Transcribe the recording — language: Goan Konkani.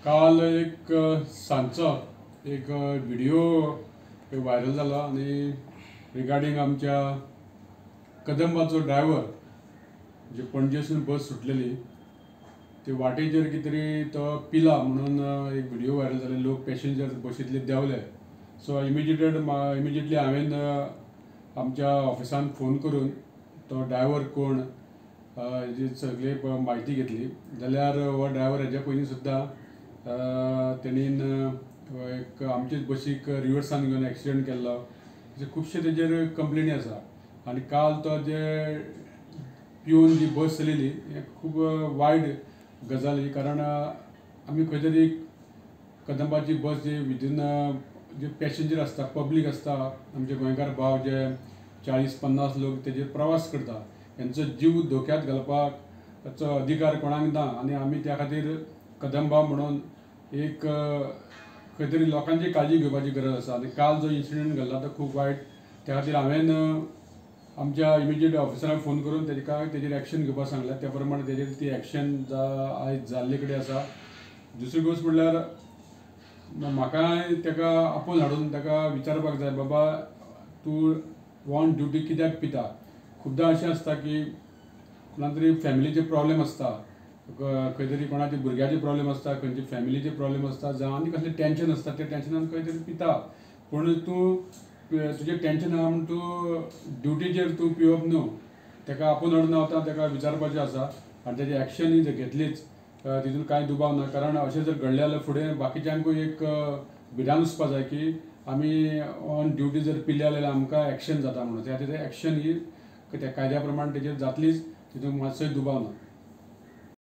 काल एक सांजचो एक व्हिडिओ व्हायरल जाला आनी रिगार्डींग आमच्या कदंबाचो ड्रायव्हर जे पणजेसून बस सुटलेली ती वाटेचेर कितें तरी तो पिला म्हणून एक व्हिडिओ व्हायरल जाले. लोक पॅसेंजर बशींतले देंवले. सो इमिजिएटली हांवें आमच्या ऑफिसान फोन करून तो ड्रायव्हर कोण हेजी सगळी म्हायती घेतली. जाल्यार हो ड्रायव्हर हेज्या पयलीं सुद्दां तेणीन एक आमचेच बशीक रिवर्सान घेवन एक्सिडंट केल्लो. अशे खुबशे तेजेर कंप्लेनी आसा. आनी काल तो जे पिवन जी बस चलयली हें खूब वायट गजाल ही, कारण आमी खंय तरी कदंबाची बस जी विदीन जे पॅसेंजर आसता, पब्लीक आसता, आमचे गोंयकार भाव जे 40-50 लोक तेजेर प्रवास करता, हेंचो जीव धोक्यांत घालपाक ताचो अधिकार कोणाक ना. आनी आमी त्या खातीर कदंबा म्हणून एक खंय तरी लोकांची काळजी घेवपाची गरज आसा. आनी काल जो इन्सिडंट घडला तो खूब वायट. त्या खातीर हांवें आमच्या इमिजिएट ऑफिसराक फोन करून तेका तेजेर एक्शन घेवपाक सांगलें. त्या प्रमाणे तेजेर ती एक्शन आयज जाल्ले कडेन आसा. दुसरी गोश्ट म्हणल्यार म्हाकाय तेका आपोवन हाडून तेका विचारपाक जाय, बाबा तूं ऑन ड्युटी कित्याक पिता? खुबदां अशें आसता की कोणा तरी फॅमिलीचे प्रॉब्लेम आसता, खंय तरी कोणाचे भुरग्याचे प्रॉब्लेम आसता, खंयचे फॅमिलीचे प्रॉब्लेम आसता, जावं आनी कसलें टेंशन आसता, त्या टेंशनान खंय तरी पिता. पूण तूं तुजें टेंशन आहा म्हूण तूं ड्युटीचेर तूं पिवप न्हू. तेका आपोवन हाडून आतां तेका विचारपाचें आसा आनी तेजी एक्शन ही घेतलीच, तितून कांय दुबाव ना. कारण अशें जर घडलें जाल्यार फुडें बाकीच्यांकूय एक भिरांत वचपा जाय की आमी ऑन ड्युटी जर पिले जाल्यार आमकां एक्शन जाता म्हणून. त्या खातीर एक्शन ही त्या कायद्या प्रमाण तेजेर जातलीच, तितून मातसोय दुबाव ना.